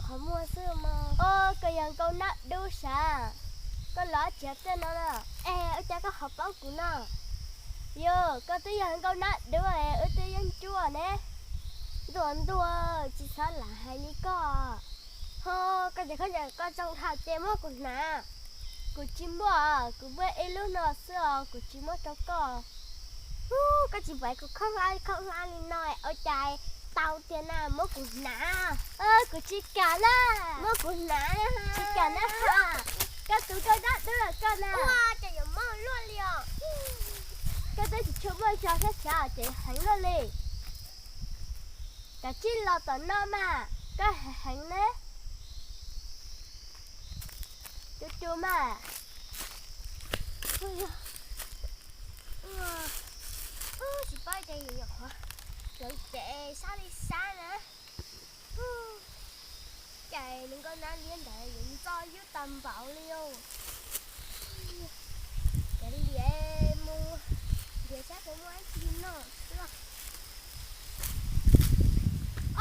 Qhov muag xwb mas. Os, koj yog nkauj nab dub sav, koj los tsis yog tej no na. Es ua cas koj ho paub kuv no? Yog koj twb yog nkauj nab dub es wb twb yeej ncuab ne. Ntuag ntuag tsis xav lam hais li koj. Ho koj ces koj ces koj zoo dhau ces muab kuv hnav. Kuv tsis muaj, kuv muaj ib lub no xwb os, kuv tsis muab rau koj. Ub, koj tsis pom kuv khaub hlab khaub hlab li no ua cas tau tiag na, muab kuv hnav. Kuv tsis kam na. Muab kuv hnav, tsis kam na. Koj tus nkauj nab dub koj na. Ua cas yuav mob luaj li os. Koj twb tsis tshua muaj zog thiab, xav ces heev luaj li. Kav tsij los tom no mas, koj heev ne. Cua cua mas. Tsis paub cas yuav nyuam qhuav lawv ces sab li sab na. Cas nws nkauj nab liab ntawd yuav ntxo yub tag npaum li os. Kav liam mus nrhiav saib puas muaj dab tsi noj xwb.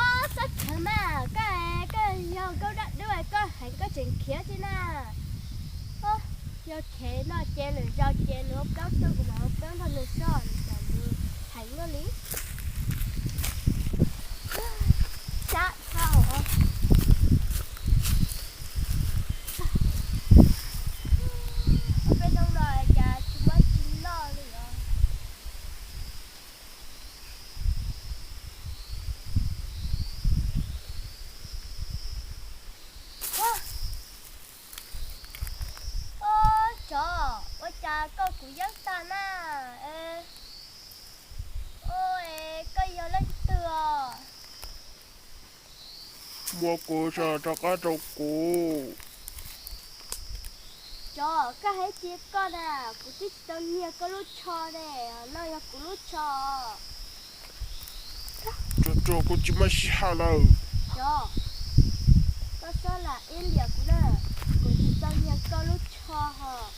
Ob, txhob khav mas, koj, koj yog nkauj nab dub koj heev koj tseem khiav thiab na. Yog khiav no ces lwm zaus ces nws ua plaub rau kuv mam ua plaub nrog nws soj, nws cas nws heev luaj li. Sab dhau. Peb zoo no cas tsis muaj tsis noj li os. Ua, tsov, ua cas koj kuv yeeb tag na? Ua, koj yog leej twg os? Muab kuv soj rov qab rau kuv. Tsov, koj hais tias koj na, kuv twb tsis tau nyiag koj lub tsho ne, no yog kuv lub tsho. Tsuag tsuag, kuv tsis muaj sij hawm lawm. Tsov, koj txhob lam ib liam kuv na, kuv tsis tau nyiag koj lub tsho hos.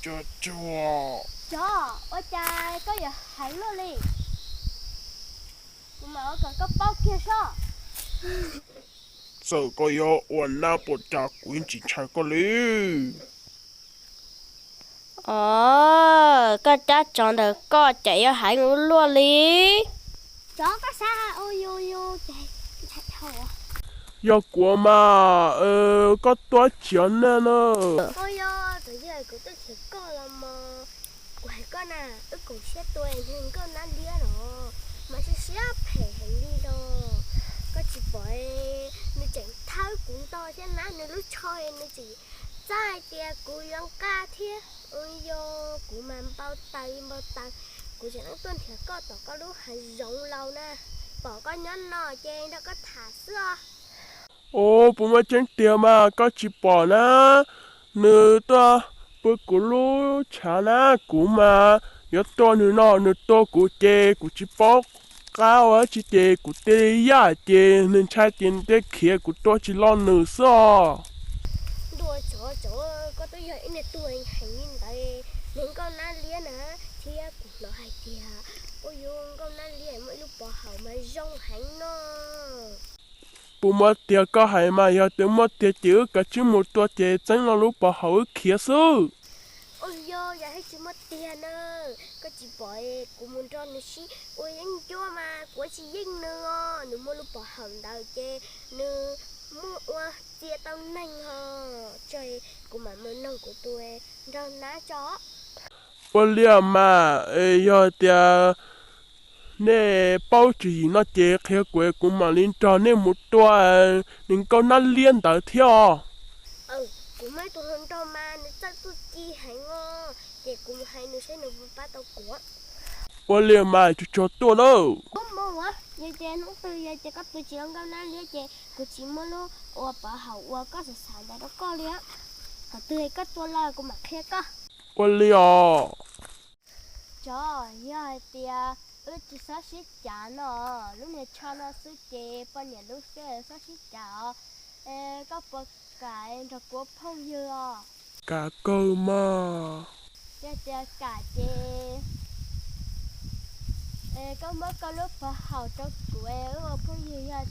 Tsuag tsuag. Tsov, ua cas koj yuav heev luaj li? Kuv mam ua kom koj paub kiag soj. Txawm koj yuav ua nab puas cas kuv yeej tsis ntshai koj li. Os, koj cab tsov ntawm koj cas yuav heev ua luaj li. Tsov, koj xav ua yus yus ces ntshai dhau. Yog kuv mas, koj tua tsiav nej na. Ua yog kuv twb nrhiav koj los mas, kuv hais koj na, wb koom siab tua nkauj nab liab los mas siab siab phem heev li los. Koj tsis pom nws tseem thawb kuv nto thiab na, nws lub tsho nws tseem txaj hais tias kuv yuav nqa thiab. Ua yog kuv mas npau taws npau taws, kuv tseem tuaj nrhiav koj tom koj lub hav zoov laus na, pom koj nyob no ces nrog koj tham xwb os. Ua, puas muaj tseeb tiag mas koj tsis pom na, nws tuaj pw kuv lub tshav na, kuv mas yuav tua nws no, nws tua kuv ces kuv tsis paub qab ua dab tsi ces kuv cia li yaj ces nws ntshai ces nws cia li khiav, kuv tua tsis los nws xwb os. Ntuj, tsov, tsov, koj twb yog ib niag tug heev li ntawd, niag nkauj nab liab na, thiab kuv hnov hais tias ua yus nkauj nab liab muaj ib lub pov haum mas zoo heev no. Puas muaj tiag koj hais mas, yog tias muaj tiag ces wb kav tsij mus tua ces txeeb lo lub pov haum wb khiav xwb. Ua yog, yog thiaj tsis muaj tiag na, koj tsis pom kuv mus nrog nws sib ua yeeb ncuab mas kuv tsis yeej nws os, nws muaj lub pov haum ntawd ces nws muaj ua txia tau neeg ho, tseg kuv mam mus noog kuv tus nraug nab tso. Ua li mas, yog tias nej paub tswv yim no ces qhia kuv, kuv mam li nrog nej mus tua niag nkauj nab liab ntawd thiab os. Kuv muaj ib tug hluas nraug mas nws txawj tuaj ci heev os, ces kuv mus hais nws saib nws puas pab tau kuv. Ua li mas tsuag tsuag tuaj na. Ub, mus ua, yog ces hnub twg yog ces koj pw tsis ua nkauj nab liab ces kuv tsis muab lub ua pov haum uas koj xav xav ntawd rau koj li. Thaum twg koj tua los kuv mam qhia koj. Ua li os. Tsov, yog hais tias wb tsis txhob sib cav no, lub niag tsho no xwb ces poj niam lub xwb, txhob sib cav os. Es koj puas kam nrog kuv ua phooj ywg os? Kam kawg mas. Yog tias kam ces koj muab koj lub pov haum rau kuv es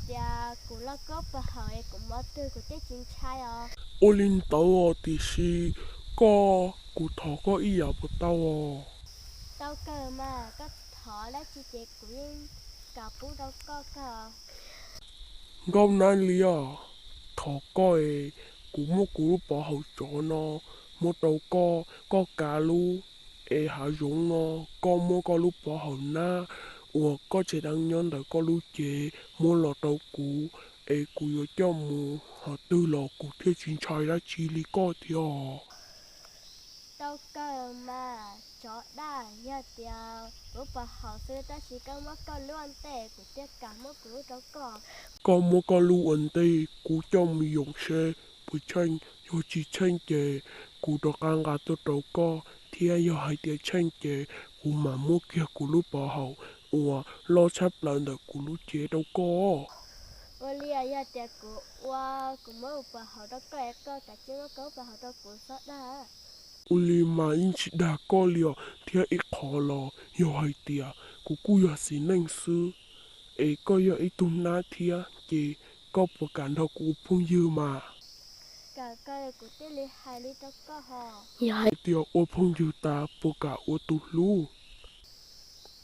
Tias kuv los koj pov haum es kuv mob twg kuv thiaj tsis ntshai os. Ua li ntawd os, tiam sis koj, kuv thov koj ib yam puas tau os? Tau kawg mas, koj thov dab tsi ces kuv yeej kam pub rau koj kawg. Nkauj Nab Liab, thov koj es, kuv muab kuv lub pov haum tsov no muab rau koj, koj kav lub, es hav zoov no koj muab koj lub pov haum nab uas koj tsev neeg nyob ntawm koj lub cev muab los rau kuv, es kuv yuav coj mus qhov twg los kuv thiaj tsis ntshai dab tsi li koj thiab os. Tau kawg mas tsov daj, yog tias kuv pov haum xwb tab sis koj muab koj lub ua ntej kuv thiaj kam muab kuv lub rau koj. Koj muab koj lub ua ntej kuv coj mus yoom seb puas tsheej, yog tsis tsheej ces kuv rov qab nqa tuaj rau koj, thiab yog hais tias tsheej ces kuv mam muab kiag kuv lub pov haum uas loj tshaj plaws ntawm kuv lub cev rau koj. Ua li yog tias kuv ua, kuv muab kuv pov haum rau koj es koj kav tsij muab koj lub pov haum rau kuv txhob dag. Ua li mas yeej tsis dag koj li os, thiab ib qho los yog hais tias kuv kuj yog txiv neej xwb, es koj yog ib tug nab thiab ces koj puas kam nrog kuv ua phooj ywg mas? Kam kawg, kuv thiaj li hais li rau koj ho. Yog hais tias ua phooj ywg tas puas kam ua tus hlub?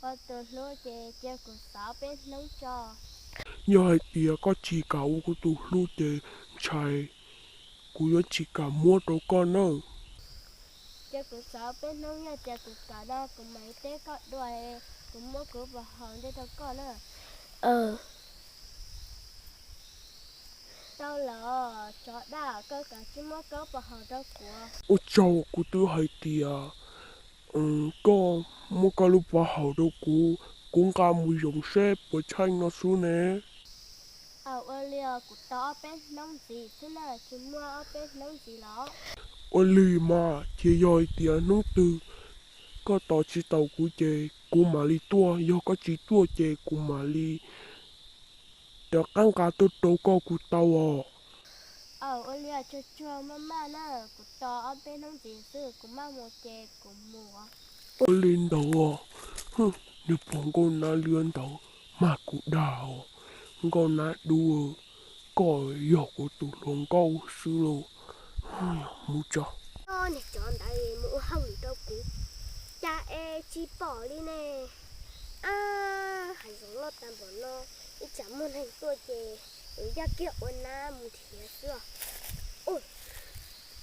Ua tus hlub ces cia kuv xav peb hnub tso. Yog hais tias koj tsis kam ua kuv tus hlub ces ntshai kuv yuav tsis kam muab rau koj nawb. Cia kuv xav peb hnub, yog tias kuv kam no kuv mam li teb koj dua, kuv muab kuv pov haum ntej rau koj na. Tau los tsov daj, koj kav tsij muab koj pov haum rau kuv. Ua tsaug, kuv twb hais tias koj muab koj lub pov haum rau kuv, kuv nqa mus yoom seb puas tsheej no xwb ne. Aw, ua li os, kuv tos ob peb hnub ntxiv xwb na, tsis muaj ob peb hnub ntxiv los? Ua li mas, ces yog hais tias hnub twg koj tos tsis tau kuv ces kuv mam li tuaj, yog koj tsis tuaj ces kuv mam li rov qab nqa tuaj rau koj kuj tau os. Aw, ua li os, tsuag tsuag maj maj na, kuv tos ob peb hnub ntxiv xwb kuv maj mus ces kuv mus. Ua li ntawd, nws pog nkauj nab liab ntawd mas kuv dag os. Nkauj nab dub, koj yog kuv tus hluas nkauj xwb lauj. Mus tso. Niag tsov ntawd mus ua hauj lwm rau kuv, cas es tsis pom li ne? Ab, hav zoov loj tag npaum no, ib tsam muaj neeg tuaj ces yuav yaj kiag ua nab mus nrhiav xwb os.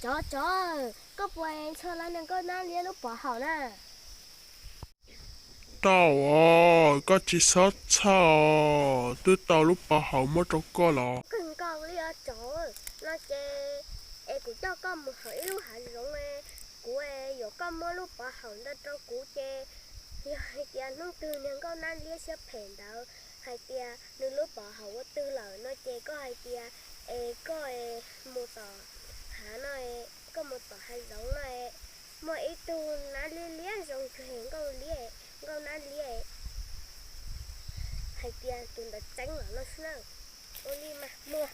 Tsov, tsov, koj puas ntshaw los niag nkauj nab liab lub pov haum na? Tau os, koj tsis txhob txhawj os, twb tau lub pov haum muab rau koj los. Kawg nkaus li os tsov, no ces es kuv coj koj mus hauv ib lub hav zoov, kuv yuam koj muab lub pov haum ntawd rau kuv ces yog hais tias hnub twg niag nkauj nab liab siab phem ntawd hais tias nws lub pov haum ua twg lawm no ces koj hais tias es koj mus tom hav no, koj mus tom hav zoov no, muaj ib tug nab liab liab zoo cuag nkauj liab, nkauj nab liab, hais tias tus ntawd tseeb lawm no xwb na. Ua li mas mus.